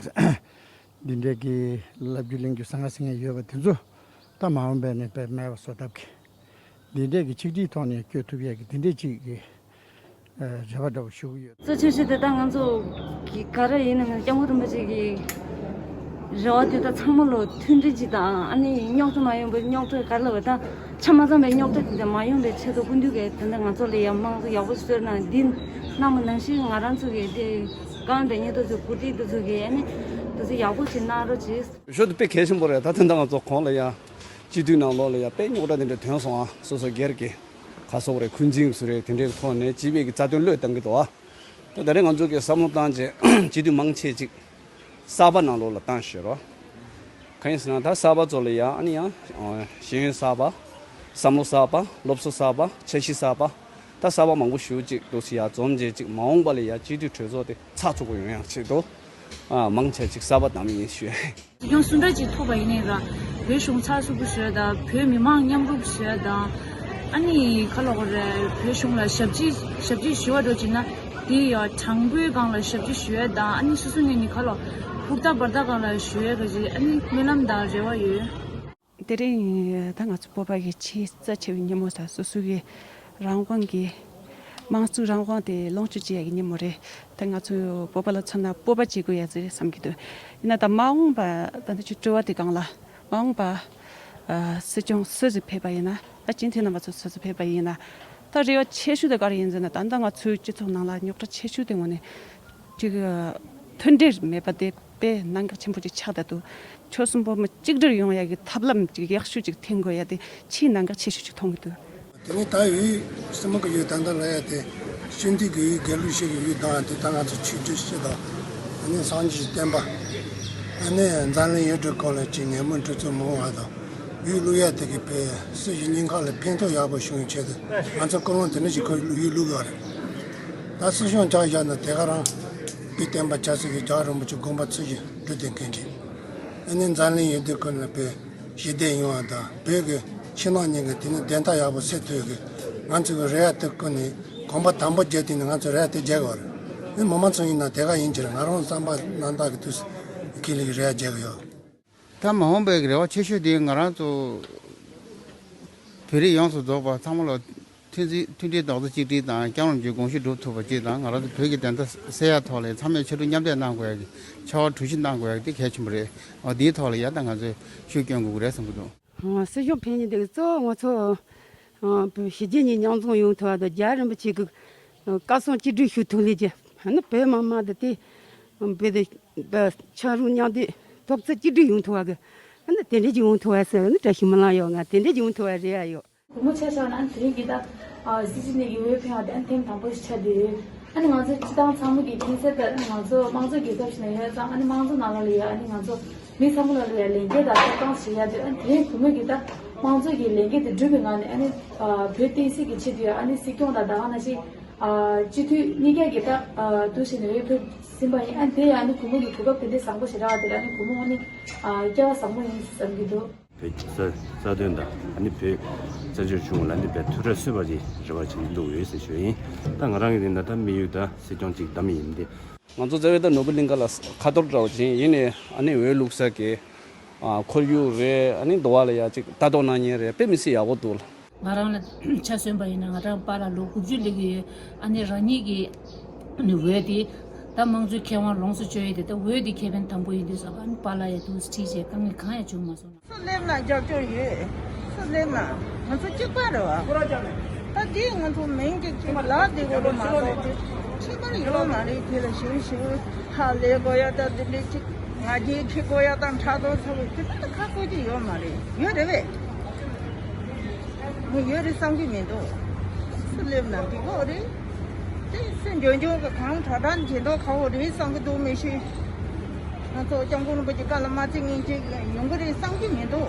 འདི་འདྲའི་གི་ལབ་རྒྱུ་གླེང་རྒྱུ་ཟང་ངེ་ཟིང་ངེ་ཡོད་པ་དེ་ཚོ་ད་མ་འོངས་པ་ནས་དཔེ་མེད་པ་བཟོ་ཐབས་ཀྱི་འདི་འདྲས་ཀྱི་ཆིག་སྒྲིལ་ཐོག་ནས་བསྐྱོད་ཐུབ་ཡས་ཀྱི་འདི་འདྲས་ཅིག་གི་ཨ་རེ་བ་འདྲ་བོ་ཞུ་གི་ཡོད། གཙོ་ཆེ་ཤོས་དེ་ད་ང་ཚོ་གི་ག་རེ་ཡིན་ན་ང་སྐྱབས་མགོན་རིན་པོ་ཆེ་གི་རེ་བ་དེ་ད་ཚང་མ་ལོ་མཐུན་སྒྲིལ་ཅིག་དང་། ཨ་ནི་རྙོག་དྲ་མ་ཡོང་བའི་རྙོག་དྲ་ག་རེ་ལབ་པ་ད་ཆ་མ་ཚང་བའི་རྙོག་དྲ་དེ་འདྲ་མ་ཡོང་བའི་ཆེད་དུ་སྐུ་མདུན་གྱིས་ད་ལྟ་ང་ཚོ་ལ་ཡ་དམངས་གཙོ་ཡག་པོ་བཟོས་ན་འདི་གནང་བ་ནང་བཞིན་ང་རང་ཚོ་གི་དེ་གང་འདྲ་ཉེ་དུ་ཚོ་བུ་ཏི་དུ་ཚོ་གི་ཨ་ནི་དུ་ཚོ་ཡག་པོ་ཅིག་གནང་རོགས་གྱིས། ཞོ་དེ་དཔེ་གལ་ཆེན་པོ་རེད། ད་ཐེངས་ད་ང་ཚོ་གོང་ལ་ཡ་སྤྱི་འཐུས་ནང་ལོགས་ལ་ཡ་དཔེ་རྙོག་དྲ་དེ་འདྲ་ཐོན་སོང་ཨ། སོ་སོ་སྒེར་གྱི་ཁ་སོག་རེད། འཁོན་འཛིན་ཟུར་རེད། དེ་འདྲའི་ཐོག་ནས་སྤྱི་པའི་གི་རྩ་དོན་བློས་བཏང་གི་འདུག་ཨ། ད་ད་རེས་ང་ཚོ་གི་བསམ་བློ་བཏང་རྗེས་སྤྱི་འཐུས་མང་ཆེ་ཅིག་གསར་པ་ནང་ལོགས་ལ་བཏང་ཞེས་རོ། གང་ཡིན་ཟེར་ན་ད་གསར་པ་ཚོ་ལ་ཡ་ཨ་ནི་ཡང་ཤེས་ཡོན་གསར་པ། བསམ་བློ་གསར་པ། སློབ་གསོ་གསར་པ། འཆར་གཞི་གསར་པ། ད་གསར་པ་མང་པོ་ཞེ་པོ་ཅིག་འདུག་སེ་ཡར་འཛོམས་རྗེས་ཅིག་མ་འོངས་པ་ལ་ཡ་སྤྱི་འཐུས་གྲོས་ཚོགས་དེ་ཚགས་ཚུད་པོ་ཡོང་ཡག་ཆེད་དུ་ཨ་མང་ཆེ་ཅིག་གསར་པ་བདམས་ཡིན་ཞུ། སྲིད་སྐྱོང་སུ་འདྲ་ཅིག་ཐོབ་པ་ཡིན་ནའི་ར་བོད་གཞུང་ཚགས་ཚུད་པོ་བཟོ་ཡ་དང་། བོད་མི་མང་མཉམ་རུབ་བཟོ་ཡ་དང་། ཨ་ནི་ག་ལབ་དགོས་རེད། བོད་གཞུང་ལ་ཞབས་ཕྱི་ཞབས་ཕྱི་ཞུ་བ་འགྲོ་བྱེད་ན་དེ་ཡ་དྲང་པོའི་སྒང་ལ་ཞབས་ཕྱི་ཞུ་ཡ་དང་། ཨ་ནི་སོ་སོ་ངོས་ནས་ག་ལབ་ཧུར་ཐག་འབད་ཐག་སྒང་ལ་ཞུ་ཡ་ག་ཅིག་ཨ་ནི་སྨོན་ལམ་དང་རེ་བ་ཡོད། དེ་རིང་ད་ང་ཚོ་བོད་པ་གི་ཆེས་རྩ་ཆེ་བའི་ཉིན་མོ་དང་། སོ་སོ་གི་རང་དབང་གི་དམངས་གཙོའི་རང་དབང་དེ་ལོངས་སྤྱོད་བྱེད་ཡག་གི་ཉིན་མོ་རེད། ད་ང་ཚོ་བོད་པ་ལ་མཚོན་ན་སྤོབས་པ་བྱེད་དགོས་ཡག་ཅིག་རེད་བསམ་གྱི་འདུག་ཡིན་ན་ད་མ་འོངས་པ་ད་འདི་ཅིག་དྲི་བ་དེ་སྒང་ལ། མ་འོངས་པ་ཨ་སྲིད་སྐྱོང་སུ་ཞིག་ཕེབས་པ་ཡིན་ན། ད་སྤྱི་འཐུས་རྣམ་པ་ཚོ་སུ་ཞིག་ཕེབས་པ་ཡིན་ན། ད་རེ་བ་ཆེ་ཤོས་དེ་ག་རེ་ཡིན་ཟེར་ན། ད་ལྟ་ང་ཚོའི་སྤྱི་ཚོགས་ནང་ལ་རྙོག་དྲ་ཆེ་ཤོས་དེ་དངོས་གནས་ཅིག་མཐུན་སྒྲིལ་མེད་པ་དེ་དཔེ་གནད་འགག་ཆེན་པོ་ཅིག་ཆགས་བསྡད་འདུག་ཆོལ་གསུམ་བོད་མི་གཅིག་སྒྲིལ་ཡོང་ཡག་གི་ཐབས་ལམ་ཅིག་ཡག་ཤོས་ཅིག་འཐེན་དགོས་ཡ་དེ་ཆེས་གནད་འགག་ཆེ་ཤོས་ཅིག་མཐོང་གི་འདུག་དེ་ནས་ད་འོས་སྲིད་མི་གི་འོས་ད་ལྟ་ལབ་ཡ་དེ་སྤྱི་འཐུས་ཀྱི་འོས་དགེ་ལུགས་ཤིག་གི་འོས་བདམས་ཡ་དེ་ད་ང་ཚོ་ཆོས་བརྒྱུད་སྤྱི་དང་། དེ་ནས་སངས་རྒྱས་ཀྱི་བསྟན་པ། དེ་ནས་འཛམ་གླིང་ཡུལ་གྲུ་སྐོར་ལ་ཅིག་ཉིན་མོ་འཁྲུག་རྩོད་མང་བ་དང་། འོས་བླུག་ཡ་དེ་གི་དཔེ་སྲིད་ཞུ་ཉིན་ཁ་ལ་ཕན་ཐོགས་ཡག་པོ་བྱུང་བའི་ཆེད་དུ་ང་ཚོ་ཀུན་སློང་དེ་འདྲ་ཞིག་ཁོ་འོས་བླུག་ཡོད་རེད། ད་སྲིད་སྐྱོང་ཆགས་བཞག་ན་དེ་ག་རང་དཔེ་བསྟན་པ་ཆབ་སྲིད་ཀྱི་རྒྱལ་བ་རིན་པོ་ཆེ་དགོངས་པ་ཚུལ་བཞིན་སྒྲུབ་བསྡད་མཁན་ཅིག་དེ་ནས་འཛམ་གླིང་ཡུལ་དུས་ཀུན་ལ་དཔེ་ཞི་བདེ་ཡོང་བ་དང་། བོད་ཀྱི་ཕྱི་ནང་གཉིས་ཀྱི་དེ་ནས་བདེན་མཐའ་ཡག་པོ་གསལ་ཐུབ་ཀྱི་ང་ཚོ་གི་རེ་བ་དེ་ཀུན་ནས་གོམ་པ་དང་པོ་བརྒྱབ་དུས་ནས་ང་ཚོ་རེ་བ་དེ་རྒྱག་གི་ཡོད་རེད། ཨེ། མི་མང་ཚོ་ཡིན་ན་དེ་ག་ཡིན་གྱི་རེད། ང་རང་བསམ་པ་རྣམ་དག་གི་དུས་སུ་ཁས་ལེན་གྱི་རེ་བ་རྒྱག་གི་ཡོད། ད་མ་འོངས་པའི་རེ་བ་ཆེ་ཤོས་དེ་ང་རང་ཚོ་བོད་རིགས་ཡོངས་སུ་རྫོགས་པ་ཚང་མ་ལ་མཐུན་སྒྲིལ་མཐུན་སྒྲིལ་རྡོག་རྩ་གཅིག་སྒྲིལ་དང་། སྐྱབས་མགོན་རིན་པོ་ཆེའི་དགོངས་གཞི་སྒྲུབ་ཐུབ་པ་གཅིག་དང་། ང་རང་ཚོ་བོད་ཀྱི་བདེན་མཐའ་གསལ་ཡག་ཐོག་ལ་ཚང་མས་ཕྱར་གྲུ་མཉམ་འདེགས་གནང་དགོས་ཡག་གི་ཕྱར་གྲུ་བཞི་གནང་དགོས་ཡག་དེ་གལ་ཆེན་པོ་རེད། འོ་དེའི་ཐོག་ལ་ཡ་ད་ང་ཚོས་ཤུགས་སྐྱོན་དགོས་ཀྱི་རེད་བསམ་གྱི་འདུག་སྲིད་སྐྱོང་ཕེབས་མཁན་དེ་གཙོ་བོ་ང་ཚོ་ཨ་བོད་ཕྱི་རྒྱལ་གཉིས་མཉམ་འཛོམས་ཡོང་ཐུབ་པ་དང་། རྒྱལ་བ་རིན་པོ་ཆེ་གི་བཀའ་གསུང་བཅིངས་འགྲོལ་ཞུ་ཐུབ་ལེ་རྒྱུ། ཨ་ནི་བོད་མི་མང་དང་དེ་བོད་དེ་ཕྱག་རོགས་མཉམ་འདེགས་རྡོག་རྩ་གཅིག་སྒྲིལ་ཡོང་ཐུབ་པ་གི། ཨ་ནི་དེ་འདྲ་ཅིག་ཡོང་ཐུབ་པ་ཟེར། ཨ་ནི་བཀྲ་ཤིས་སྨོན་ལམ་ཡོད། ང་དེ་འདྲ་ཅིག་ཡོང་ཐུབ་པ་རེ་ཡ་ཡོད། སྒོར་མོ་ཆ་བཞག་ན་ཨ་ནི་དེ་རིང་གི་ད་ཨ་སྲིད་སྤྱི་ནས་ཀྱི་འོས་འཕེན་བ་དེ་ཨ་ནི་ཐེངས་དང་པོ་ཞིག་ཆགས་བསྡད་ཡོད། ཨ་ནི་ང་ཚོ་སྤྱི་བཏང་ཚང་མ་གི་མཁྱེན་གསལ་ལྟར་ང་ཚོ་དམངས་གཙོའི་རྒྱལ་ཁབ་ཞིག་ནང་ཡོད་ཙང་། ཨ་ནི་དམངས་གཙོ་ནང་ལོགས་ལ་ཡ་ཨ་ནི་ང་ཚོ་མི་ཚང་མ་ལ་ལ་ཡ་ལས་འགན་དང་ཐོབ་ཐང་ཞིག་ཡོད་དུས། ཨ་ནི་དེ་རིང་བུ་མོ་གི་ད་དམངས་གཙོ་གི་ལས་འགན་དེ་བསྒྲུབས་པའི་ངང་ནས། ཨ་ནི་ཨ་བོད་བསྟན་སྲིད་ཀྱི་ཆེད་དུ་ཡ་ཨ་ནི་སྲིད་སྐྱོང་དང་ད་ག་ནང་བཞིན་ ཨ། སྤྱི་འཐུས་གཉིས་ཀ་གི་ད་ཨ་འདུག་བྱས་ནས་འོས་ཕེབས་ཟིན་པ་ཡིན། ཨ་དེ་ཡང་ནི་གུས་མོ་གི་གོ་སྐབས་དེ་འདྲའི་བཟང་པོ་ཞེ་དྲག་དེ་ལ་ནི་གུས་མོ་ནི་ཨ་སྐལ་བ་བཟང་པོ་ཡིན་བསམ་གྱི་འདུག་བོད་ཀྱི་ས་རྩ་དོན་དང་ཨ་ནི་བོད་བཙན་བྱོལ་གཞུང་ལ་ནི་བའི་ཐུགས་ཁྲལ་གསོས་པ་ཅིག་རེ་བ་བྱེད་ཀྱི་འདུག་ཡོད་ཟེར་ཞུ་ཡིན། ད་ང་རང་གི་ནི་ད་དམིགས་ཡུལ་ད་སྲིད་སྐྱོང་ཅིག་བདམས་ཡིན་ཏེ། ང་ཚོ་རྩ་བའི་ད་ནོར་བུ་གླིང་ཁ་ལ་ཁ་ཐོར་འདྲ་བོ་ཅིག་ཡིན་ནས་ཨ་ནི་འོས་བླུགས་ས་གི་ཨ་ཁོར་ཡུག་རེད། ཨ་ནི་འདུ་བ་ལ་ཡ་ཅིག་ལྟ་རྟོག་གནང་མཁན་རེད། དཔེ་མི་སྲིད་ཡག་པོ་འདུག་ལ། ང་རང་ལ་ཆ་མཚོན་པ་ཡིན་ན་ང་རང་པཱ་ལགས་ལོ་དགུ་བཅུ་སླེབས་ཀྱི་ཡོད། ཨ་ནི་རང་ཉིད་ཀྱི་ཨ་ནི་འོས་དེ་ད་དམངས་གཙོའི་ཁེ་དབང་ལོངས་སུ་སྤྱོད་ཡས་དེ་ད་འོས་དེ་ཁེ་ཕན་དང་པོ་ཡིན་དུས་ཙམ་པ་ཨ་ནི་པཱ་ལགས་ཡ་དུས་སུ་ཁྲིད་བྱས་དཀའ་ངལ་གང་ཡང་བྱུང་མ་སོང་། སུ་སླེབས་ན་རྒྱབ་སྐྱོར་ཡོད། སུ་སླེབས་ན་ང་ཚོ་གཅིག་པ་རེད་བ། ད་འདི་ང་ཚོ་མིང་གཅིག་གཅིག་ལག་འདི་གོ་རུ་མ་གཏོགས་ཁྱད་པར་ཡོད་མ་རེད། དེ་ལ་ཞུ་ཞུ་ཧ་ལས་དགོས་ཡ་ད་འདི་འདྲའི་གཅིག་ང་རྒྱལ་ཁྱི་དགོས་ཡ་དང་ཕྲག་དོག་ཚ་བོ་དེ་ཚོ་ད་ཁ་ཁོ་གཅིག་ཡོད་མ་རེད། ཡོད་རེད་བས། ངས་ཡོད་རེད་བསམ་གྱི་མི་འདུག་སུ་སླེབས་ན་འགྲིག་གོ་རེད། དེ་སུ་འཇོན་འཇོན་གྱི་གང་དྲག་དྲག་འཇོན་མདོག་ཁ་བོ་རེད་བསམ་གྱི་འདུག་མི་ཤེས། ང་ཚོ་སྐྱབས་མགོན་རིན་པོ་ཆེ་བཀའ་ལ་མ་བརྩི་མཁན་ཅིག་ཡོང་གི་རེད་བསམ་གྱི་མི་འདུག